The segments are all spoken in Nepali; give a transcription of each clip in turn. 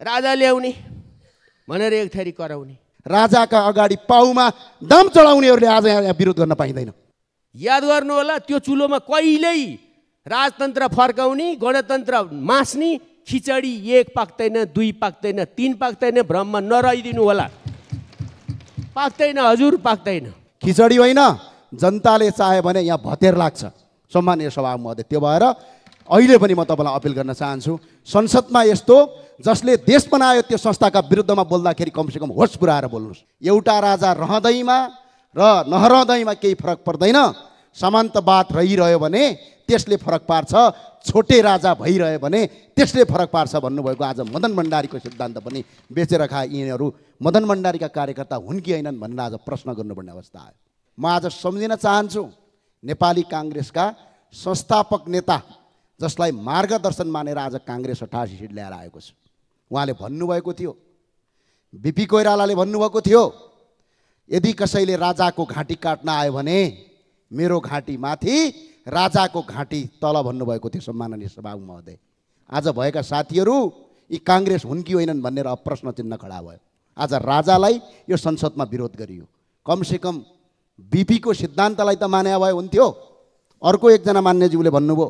राजा ल्याउने भनेर एक थरी कराउने, राजाका अगाडि पाउमा दम चढाउनेहरूले आज यहाँ विरोध गर्न पाइँदैन। याद गर्नु होला, त्यो चुलोमा कहिल्यै राजतन्त्र फर्काउने, गणतन्त्र मास्ने, खिचडी 1 पाक्दैन, 2 पाक्दैन, 3 पाक्दैन, भ्रममा नरहिदिनु होला। पाक्दैन हजुर, पाक्दैन। खिचडी होइन, जनताले चाहे भने यहाँ भतेर लाग्छ। सम्माननीय सभामुख महोदय, त्यो भएर अहिले पनि म तपाईँलाई अपिल गर्न चाहन्छु, संसदमा यस्तो जसले देश बनायो त्यो संस्थाका विरुद्धमा बोल्दाखेरि कमसेकम होस पुऱ्याएर बोल्नुहोस्। एउटा राजा रहँदैमा र नरहँदैमा केही फरक पर्दैन। सामन्तवाद रहिरह्यो भने त्यसले फरक पार्छ, छोटे राजा भइरह्यो भने त्यसले फरक पार्छ भन्नुभएको आज मदन भण्डारीको सिद्धान्त पनि बेचेर खाए यिनीहरू मदन भण्डारीका कार्यकर्ता हुन् कि होइनन् भनेर आज प्रश्न गर्नुपर्ने अवस्था आयो। म आज सम्झिन चाहन्छु नेपाली काङ्ग्रेसका संस्थापक नेता जसलाई मार्गदर्शन मानेर आज काङ्ग्रेस 88 सिट ल्याएर आएको छ। उहाँले भन्नुभएको थियो, बिपी कोइरालाले भन्नुभएको थियो, यदि कसैले राजाको घाँटी काट्न आयो भने मेरो घाँटी माथि, राजाको घाँटी तल भन्नुभएको थियो। सम्माननीय सभामुख महोदय, आज भएका साथीहरू यी काङ्ग्रेस हुन् कि होइनन् भनेर अब प्रश्न चिन्ह खडा भयो। आज राजालाई यो संसदमा विरोध गरियो, कमसेकम बिपीको सिद्धान्तलाई त माने भए हुन्थ्यो। अर्को एकजना मान्यज्यूले भन्नुभयो,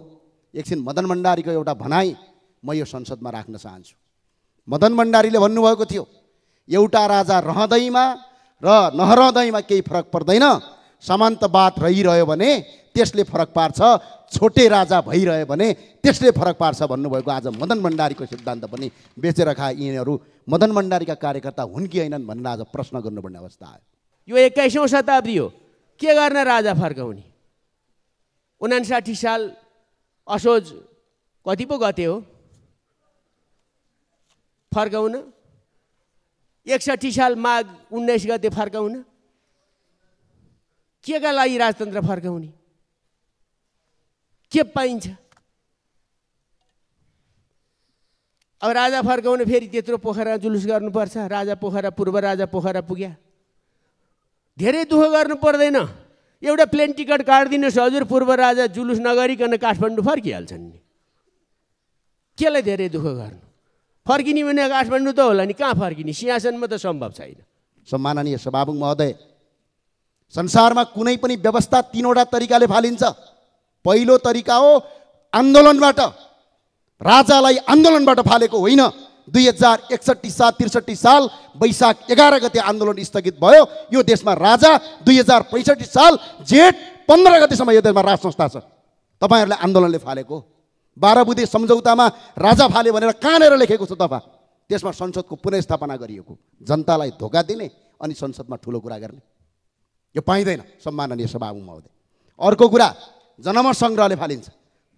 एकछिन मदन भण्डारीको एउटा भनाइ म यो संसदमा राख्न चाहन्छु। मदन भण्डारीले भन्नुभएको थियो, एउटा राजा रहँदैमा र नरहँदैमा केही फरक पर्दैन। सामन्तवाद रहिरह्यो भने त्यसले फरक पार्छ, छोटे राजा भइरह्यो भने त्यसले फरक पार्छ भन्नुभएको आज मदन भण्डारीको सिद्धान्त पनि बेचेर खाए यिनीहरू मदन भण्डारीका कार्यकर्ता हुन् कि होइनन् भनेर आज प्रश्न गर्नुपर्ने अवस्था आयो। यो 21औं शताब्दी हो, के गर्न राजा फर्काउने? 59 साल असोज कति पो गते हो फर्काउन, 61 साल माघ 19 गते फर्काउन, के का लागि राजतन्त्र फर्काउने? के पाइन्छ? अब राजा फर्काउन फेरि त्यत्रो पोखरा जुलुस गर्नुपर्छ। राजा पोखरा, पूर्व राजा पोखरा पुग्या, धेरै दुःख गर्नु पर्दैन। एउटा प्लेन टिकट काटिदिनुहोस् हजुर, पूर्व राजा जुलुस नगरिकन काठमाडौँ फर्किहाल्छन् नि। केलाई धेरै दुःख गर्नु? फर्किने भने काठमाडौँ त होला नि, कहाँ फर्किने? सिंहासनमा त सम्भव छैन। सम्माननीय सभामुख महोदय, संसारमा कुनै पनि व्यवस्था 3वटा तरिकाले फालिन्छ। पहिलो तरिका हो आन्दोलनबाट, राजालाई आन्दोलनबाट फालेको होइन। 2061-63 साल वैशाख 11 गते आन्दोलन स्थगित भयो यो देशमा। राजा 2065 साल जेठ 15 गतेसम्म यो देशमा राज संस्था छ। तपाईँहरूले आन्दोलनले फालेको। 12 बुँदे सम्झौतामा राजा फाले भनेर कहाँनिर लेखेको छ दफा? त्यसमा संसदको पुनर्स्थापना गरिएको। जनतालाई धोका दिने अनि संसदमा ठुलो कुरा गर्ने यो पाइँदैन। सम्माननीय सभामुख महोदय, अर्को कुरा जनमत सङ्ग्रहले फालिन्छ।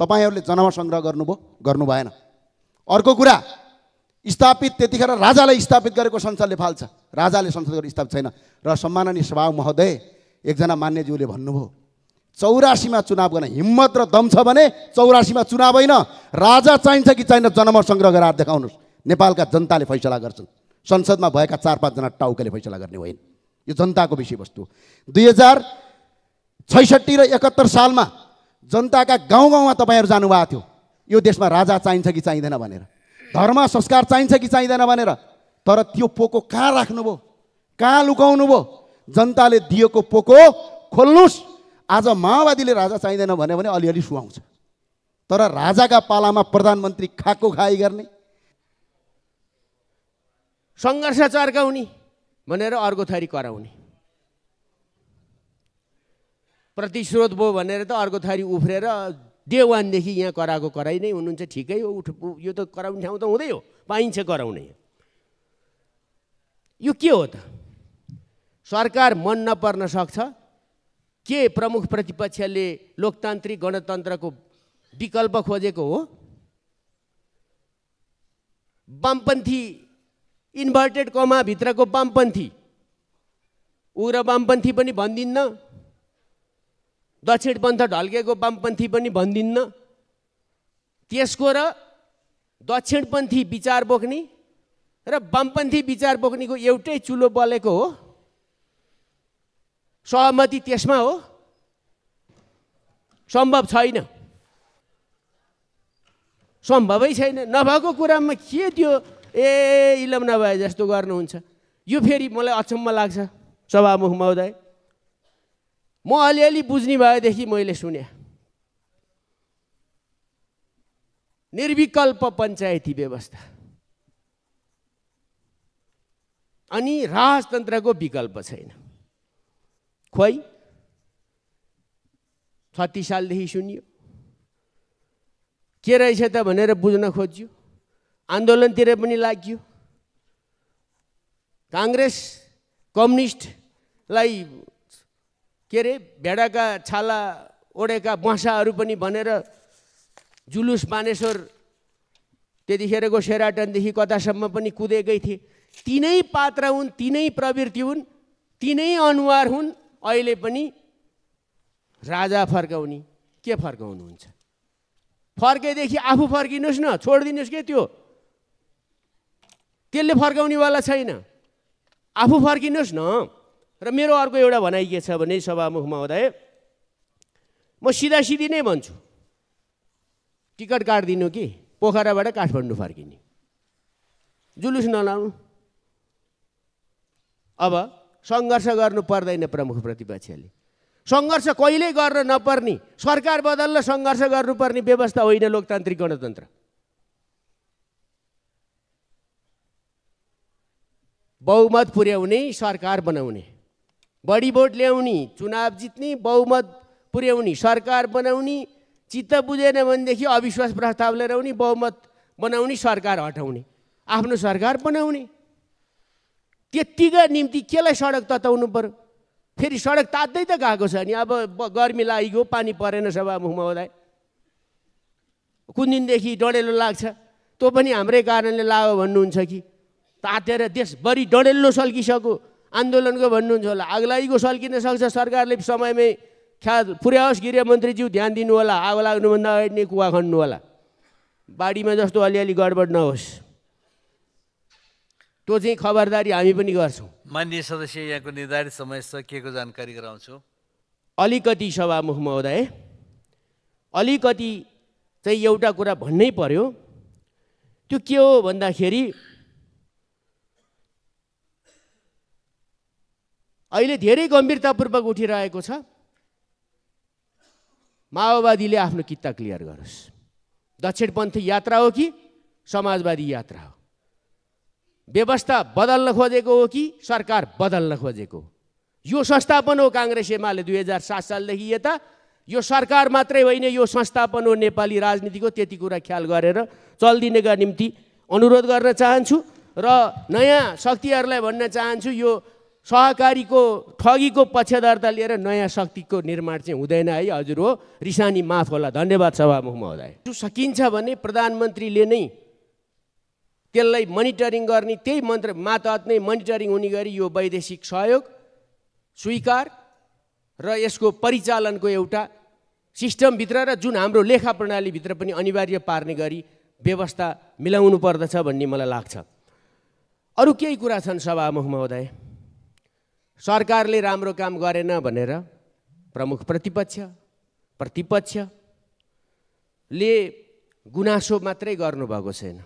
तपाईँहरूले जनमत सङ्ग्रह गर्नुभयो? गर्नु भएन। अर्को कुरा स्थापित, त्यतिखेर राजाले स्थापित गरेको संसदले फाल्छ, राजाले संसद गरेर स्थापित छैन। र सम्माननीय सभामुख महोदय, एकजना मान्यज्यूले भन्नुभयो 84 मा चुनाव गर्न हिम्मत र दम छ भने 84 मा चुनाव होइन, राजा चाहिन्छ कि चाहिन जनमत सङ्ग्रह गरेर देखाउनुहोस्। नेपालका जनताले फैसला गर्छन्, संसदमा भएका 4-5 जना टाउकेले फैसला गर्ने होइन। यो जनताको विषयवस्तु। 2066 र 71 सालमा जनताका गाउँ गाउँमा तपाईँहरू जानुभएको थियो, यो देशमा राजा चाहिन्छ कि चाहिँदैन भनेर, धर्म संस्कार चाहिन्छ कि चाहिँदैन भनेर। तर त्यो पोको कहाँ राख्नुभयो? कहाँ लुकाउनु भयो? जनताले दिएको पोको खोल्नुहोस्। आज माओवादीले राजा चाहिँदैन भन्यो भने अलिअलि सुहाउँछ, तर राजाका पालामा प्रधानमन्त्री खाएको खाइ गर्ने, सङ्घर्ष चर्काउने भनेर अर्को थरी कराउने, प्रतिस्रोत भयो भनेर त अर्को थरी उफ्रेर डे 1 देखि यहाँ कराएको कराइ नै हुनुहुन्छ। ठिकै हो, यो त कराउने ठाउँ त हुँदै हो, पाइन्छ कराउने। यो के हो त? सरकार मन नपर्न सक्छ के? प्रमुख प्रतिपक्षले लोकतान्त्रिक गणतन्त्रको विकल्प खोजेको हो? वामपन्थी, इन्भर्टेड कमा भित्रको वामपन्थी, उग्र वामपन्थी पनि भन्दिन्न, दक्षिणपन्थ ढल्केको वामपन्थी पनि भन्दिन्न, त्यसको र दक्षिणपन्थी विचार बोक्ने र वामपन्थी विचार बोक्नेको एउटै चुलो बलेको हो। सहमति त्यसमा हो? सम्भव छैन, सम्भवै छैन। नभएको कुरामा के त्यो इलम नभए जस्तो गर्नुहुन्छ। यो फेरि मलाई अचम्म लाग्छ सभामुख महोदय। म अलिअलि बुझ्ने भएदेखि मैले सुने निर्विकल्प पञ्चायती व्यवस्था अनि राजतन्त्रको विकल्प छैन। खोइ 36 सालदेखि सुनियो के रहेछ त भनेर बुझ्न खोज्यो, आन्दोलनतिर पनि लाग्यो। काङ्ग्रेस कम्युनिस्टलाई के अरे भेडाका छाला ओडेका बसाहरू पनि भनेर जुलुस बानेश्वर त्यतिखेरको शेराटनदेखि कतासम्म पनि कुदेकै थिए। तिनै पात्र हुन्, तिनै प्रवृत्ति हुन्, तिनै अनुहार हुन्। अहिले पनि राजा फर्काउने के फर्काउनुहुन्छ? फर्केदेखि आफू फर्किनुहोस् न, छोडिदिनुहोस् के त्यो, त्यसले फर्काउनेवाला छैन। आफू फर्किनुहोस् न। र मेरो अर्को एउटा भनाइ के छ भने सभामुख महोदय, म सिधासिधी नै भन्छु, टिकट काटिदिनु कि पोखराबाट काठमाडौँ फर्किने, जुलुस नलाउनु। अब सङ्घर्ष गर्नु पर्दैन प्रमुख प्रतिपक्षले। सङ्घर्ष कहिल्यै गर्न नपर्ने, सरकार बदल्न सङ्घर्ष गर्नुपर्ने व्यवस्था होइन लोकतान्त्रिक गणतन्त्र। बहुमत पुर्याउने, सरकार बनाउने, बढी भोट ल्याउने, चुनाव जित्ने, बहुमत पुर्याउने, सरकार बनाउने, चित्त बुझेन भनेदेखि अविश्वास प्रस्ताव लिएर आउने, बहुमत बनाउने, सरकार हटाउने, आफ्नो सरकार बनाउने। त्यतिका निम्ति केलाई सडक तताउनु पर्यो? फेरि सडक तात्दै त गएको छ नि। अब गर्मी लागेको, पानी परेन सभामुख महोदय, कुन दिनदेखि डढेलो लाग्छ, त्यो पनि हाम्रै कारणले लाग्यो भन्नुहुन्छ कि तातेर देशभरि डढेलो सल्किसक्यो आन्दोलनको भन्नुहुन्छ होला। आगलागीको सल्किन सक्छ, सरकारले समयमै ख्याल पुर्याओस्। गृहमन्त्रीज्यू ध्यान दिनु होला, आगो लाग्नुभन्दा अगाडि नै कुवा खन्नु होला, बाढीमा जस्तो अलिअलि गडबड नहोस्। त्यो चाहिँ खबरदारी हामी पनि गर्छौँ। माननीय सदस्य, यहाँको निर्धारित समय सकिएको जानकारी गराउँछु। अलिकति सभामुख महोदय, अलिकति चाहिँ एउटा कुरा भन्नै पर्यो। त्यो के हो भन्दाखेरि अहिले धेरै गम्भीरतापूर्वक उठिरहेको छ, माओवादीले आफ्नो कित्ता क्लियर गरोस्। दक्षिणपन्थी यात्रा हो कि समाजवादी यात्रा हो? व्यवस्था बदल्न खोजेको हो कि सरकार बदल्न खोजेको हो? यो संस्थापन हो काङ्ग्रेस एमाले 2007 सालदेखि यता। यो सरकार मात्रै होइन, यो संस्थापन हो नेपाली राजनीतिको। त्यति कुरा ख्याल गरेर चल्दिनेका निम्ति अनुरोध गर्न चाहन्छु। र नयाँ शक्तिहरूलाई भन्न चाहन्छु, यो सहकारीको ठगीको पक्षधरता लिएर नयाँ शक्तिको निर्माण चाहिँ हुँदैन है। हजुर हो, रिसानी माफ होला। धन्यवाद सभामुख महोदय। सकिन्छ भने प्रधानमन्त्रीले नै त्यसलाई मोनिटरिङ गर्ने, त्यही मन्त्र मातहत नै मोनिटरिङ हुने गरी यो वैदेशिक सहयोग स्वीकार र यसको परिचालनको एउटा सिस्टमभित्र र जुन हाम्रो लेखा प्रणालीभित्र पनि अनिवार्य पार्ने गरी व्यवस्था मिलाउनु पर्दछ भन्ने मलाई लाग्छ। अरू केही कुरा छन् सभामुख महोदय? सरकारले राम्रो काम गरेन भनेर प्रमुख प्रतिपक्षले गुनासो मात्रै गर्नुभएको छैन,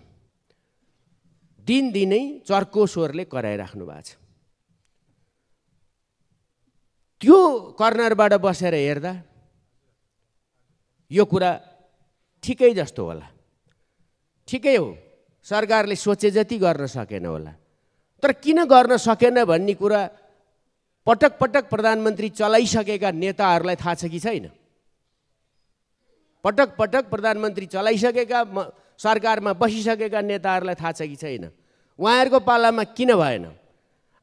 दिनदिनै चर्को स्वरले कराइराख्नु भएको छ। त्यो कर्नरबाट बसेर हेर्दा यो कुरा ठिकै जस्तो होला। ठिकै हो, सरकारले सोचे जति गर्न सकेन होला। तर किन गर्न सकेन भन्ने कुरा पटक पटक प्रधानमन्त्री चलाइसकेका नेताहरूलाई थाहा छ कि छैन? पटक पटक प्रधानमन्त्री चलाइसकेका, सरकारमा बसिसकेका नेताहरूलाई थाहा छ कि छैन? उहाँहरूको पालामा किन भएन?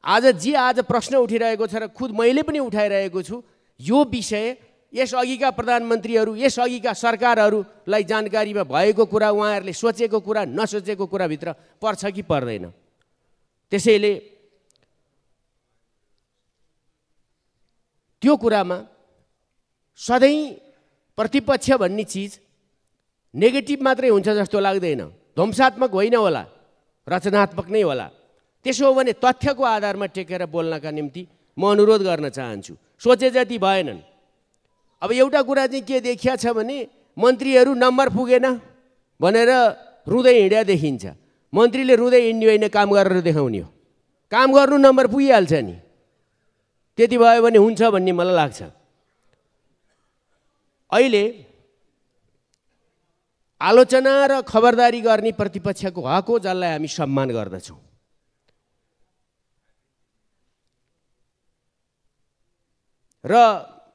आज प्रश्न उठिरहेको छ र खुद मैले पनि उठाइरहेको छु। यो विषय यसअघिका प्रधानमन्त्रीहरू, यसअघिका सरकारहरूलाई जानकारीमा भएको कुरा, उहाँहरूले सोचेको कुरा, नसोचेको कुराभित्र पर्छ कि पर्दैन? त्यसैले त्यो कुरामा सधैँ प्रतिपक्ष भन्ने चिज नेगेटिभ मात्रै हुन्छ जस्तो लाग्दैन। ध्वंसात्मक होइन होला, रचनात्मक नै होला। त्यसो हो भने तथ्यको आधारमा टेकेर बोल्नका निम्ति म अनुरोध गर्न चाहन्छु। सोचे जति भएनन्। अब एउटा कुरा चाहिँ के देखिया छ भने मन्त्रीहरू नम्बर पुगेन भनेर रुँदै हिँड्या देखिन्छ। मन्त्रीले रुँदै हिँड्ने होइन, काम गरेर देखाउने हो। काम गर्नु नम्बर पुगिहाल्छ नि, त्यति भयो भने हुन्छ भन्ने मलाई लाग्छ। अहिले आलोचना र खबरदारी गर्ने प्रतिपक्षको हक हो, जसलाई हामी सम्मान गर्दछौँ। र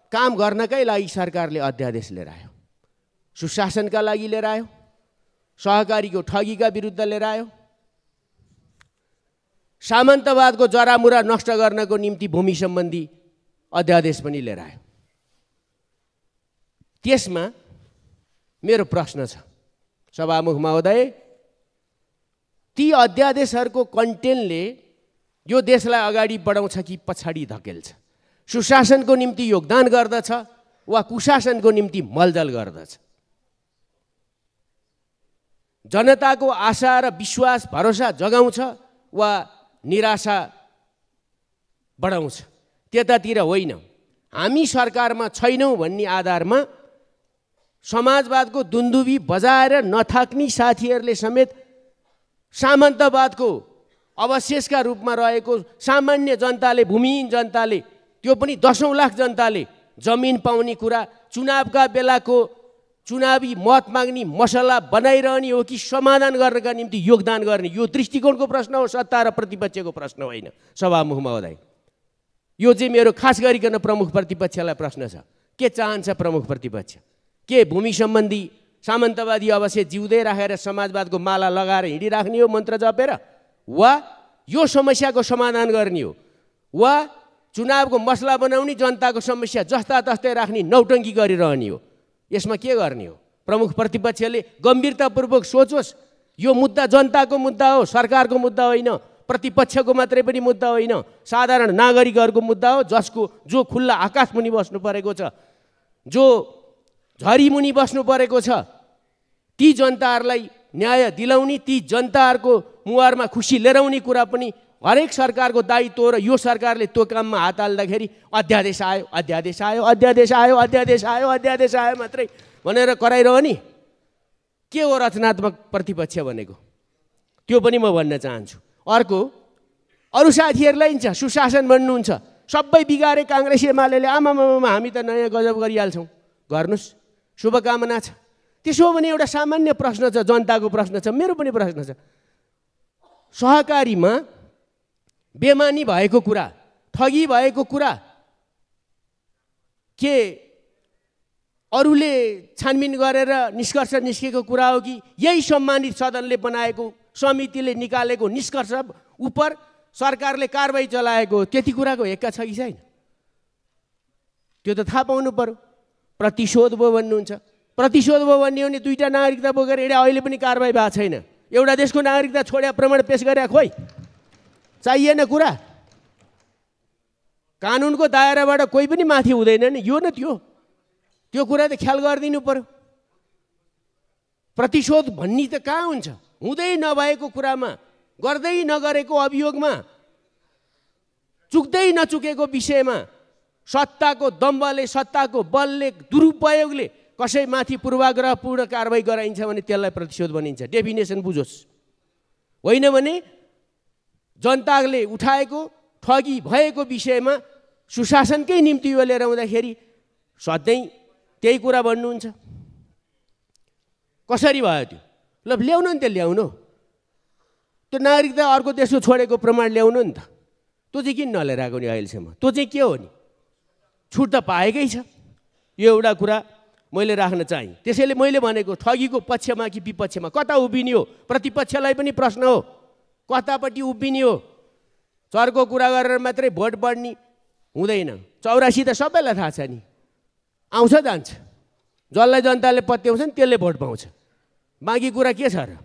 काम गर्नकै लागि सरकारले अध्यादेश लिएर आयो, सुशासनका लागि लिएर आयो, सहकारीको ठगीका विरुद्ध लिएर आयो, सामन्तवादको जरामुरा नष्ट गर्नको निम्ति भूमि सम्बन्धी अध्यादेश पनि लिएर आयो। त्यसमा मेरो प्रश्न छ सभामुख महोदय, ती अध्यादेशहरूको कन्टेन्टले यो देशलाई अगाडि बढाउँछ कि पछाडि धकेल्छ? सुशासनको निम्ति योगदान गर्दछ वा कुशासनको निम्ति मलजल गर्दछ? जनताको आशा र विश्वास भरोसा जगाउँछ वा निराशा बढाउँछ? त्यतातिर होइन। हामी सरकारमा छैनौँ भन्ने आधारमा समाजवादको दुन्दुबी बजाएर नथाक्ने साथीहरूले समेत सामन्तवादको अवशेषका रूपमा रहेको सामान्य जनताले, भूमिहीन जनताले, त्यो पनि 10औं लाख जनताले जमिन पाउने कुरा चुनावका बेलाको चुनावी मत माग्ने मसला बनाइरहने हो कि समाधान गर्नका निम्ति योगदान गर्ने? यो दृष्टिकोणको प्रश्न हो, सत्ता र प्रतिपक्षको प्रश्न होइन सभामुख महोदय। यो चाहिँ मेरो खास गरिकन प्रमुख प्रतिपक्षलाई प्रश्न छ। के चाहन्छ प्रमुख प्रतिपक्ष? के भूमि सम्बन्धी सामन्तवादी अवशेष जिउँदै राखेर समाजवादको माला लगाएर हिँडिराख्ने हो मन्त्र जपेर, वा यो समस्याको समाधान गर्ने हो, वा चुनावको मसला बनाउने, जनताको समस्या जस्ता तस्तै राख्ने नौटङ्की गरिरहने हो? यसमा के गर्ने हो? प्रमुख प्रतिपक्षले गम्भीरतापूर्वक सोचोस्। यो मुद्दा जनताको मुद्दा हो, सरकारको मुद्दा होइन, प्रतिपक्षको मात्रै पनि मुद्दा होइन, साधारण नागरिकहरूको मुद्दा हो, जो खुल्ला आकाश मुनि बस्नु परेको छ, जो झरी मुनि बस्नु परेको छ। ती जनताहरूलाई न्याय दिलाउने, ती जनताहरूको मुहारमा खुसी लिएर आउने कुरा पनि हरेक सरकारको दायित्व हो। र यो सरकारले त्यो काममा हात हाल्दाखेरि अध्यादेश आयो, अध्यादेश आयो, अध्यादेश आयो, अध्यादेश आयो, अध्यादेश आयो मात्रै भनेर कराइरहने के हो रचनात्मक प्रतिपक्ष भनेको? त्यो पनि म भन्न चाहन्छु। अर्को, अरू साथीहरूलाई नि छ सुशासन भन्नुहुन्छ, सबै बिगारे काङ्ग्रेस एमाले, आमामामा हामी त नयाँ गजब गरिहाल्छौँ, गर्नुहोस्, शुभकामना छ। त्यसो हो भने एउटा सामान्य प्रश्न छ, जनताको प्रश्न छ, मेरो पनि प्रश्न छ। सहकारीमा बेमानी भएको कुरा, ठगी भएको कुरा के अरूले छानबिन गरेर निष्कर्ष निस्केको कुरा हो कि यही सम्मानित सदनले बनाएको, समितिले निकालेको निष्कर्ष उप सरकारले कारबाही चलाएको? त्यति कुराको हेक्का छ कि छैन? त्यो त थाहा पाउनु पर्यो। प्रतिशोध भयो भन्नुहुन्छ, प्रतिशोध भयो भन्ने हो भने दुईटा नागरिकता बोकेर हिँडे, अहिले पनि कारबाही भएको छैन। एउटा देशको नागरिकता छोड्या प्रमाण पेश गरे खोइ, चाहिएन कुरा। कानुनको दायराबाट कोही पनि माथि हुँदैन नि, यो न त्यो कुरा त ख्याल गरिदिनु पर्यो। प्रतिशोध भन्ने त कहाँ हुन्छ? हुँदै नभएको कुरामा, गर्दै नगरेको अभियोगमा, चुक्दै नचुकेको विषयमा सत्ताको दम्बले, सत्ताको बलले, दुरुपयोगले कसैमाथि पूर्वाग्रहपूर्ण कारबाही गराइन्छ भने त्यसलाई प्रतिशोध भनिन्छ। डेफिनेसन बुझोस्। होइन भने जनताले उठाएको ठगी भएको विषयमा सुशासनकै निम्ति यो लिएर आउँदाखेरि सधैँ त्यही कुरा भन्नुहुन्छ। कसरी भयो त्यो? ल ल्याउनु नि, त ल्याउनु, त्यो नागरिकता अर्को देशको छोडेको प्रमाण ल्याउनु नि त। त्यो चाहिँ किन नलिएर आएको नि अहिलेसम्म? त्यो चाहिँ के हो नि? छुट त पाएकै छ। यो एउटा कुरा मैले राख्न चाहेँ। त्यसैले मैले भनेको ठगीको पक्षमा कि विपक्षमा कता उभिने हो? प्रतिपक्षलाई पनि प्रश्न हो, कतापट्टि उभिने हो? चर्को कुरा गरेर मात्रै भोट बढ्ने हुँदैन। 84 त सबैलाई थाहा छ नि, आउँछ जान्छ, जसलाई जनताले पत्याउँछ नि त्यसले भोट पाउँछ। बाँकी कुरा के छ र?